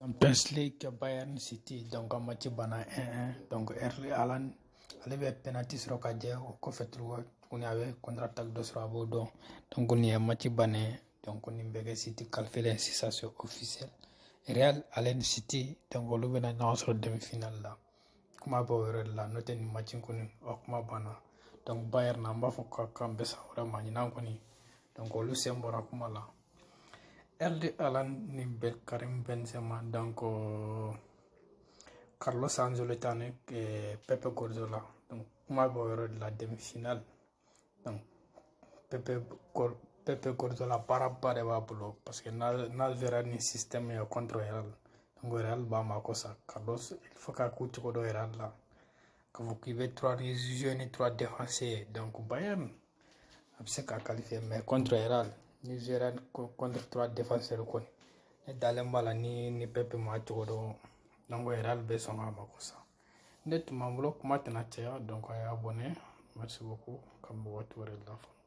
Champions League, Bayern City, donc match banna 1-1. Donc Erling Haaland, ale bɛ penalty sɔrɔ ka jɛ. O kɔfɛ tuguni, a bɛ contre attaque dɔ sɔrɔ, a b'o dɔn. Donc nin ye match bannen. Donc nin bɛ kɛ City qualifié sisan, c'est officiel. Real ale ni City, donc olu bɛna ɲɔgɔn sɔrɔ demi-finale la. Kuma bɛ o yɔrɔ de la, n'o tɛ nin match kɔni, o kuma banna. Donc Bayern, an b'a fɔ k'an bɛ san wɛrɛ ma. Ɲinan kɔni, donc olu sen bɔra kuma la. Erling Haaland ni Karim Benzema, donc Carlos Ancelotti ani Pepe Guardiola, donc kuma bɛ o yɔrɔ de la, demi-finale. Donc Pepe Guardiola, baaraba de b'a bolo, parce que n'a verra ni système ye contre Real, donc Real b'a mako sa. Carlos, il faut k'a k'u cogo dɔ Real la, k'a fɔ k'i bɛ trois jouer ni trois défenseurs. Donc Bayern a bɛ se ka qualifier, mais contre Real, ni jouera contre trois défenseurs kɔni, ne dalen b'a la ni Pepe m'a cogo dɔn, donc Real bɛ sɔn k'a mako sa. Ne tun b'an bolo, kuma tɛna caya. Donc a y'a abonné, merci beaucoup, ka mɔgɔ waati wɛrɛ la fana.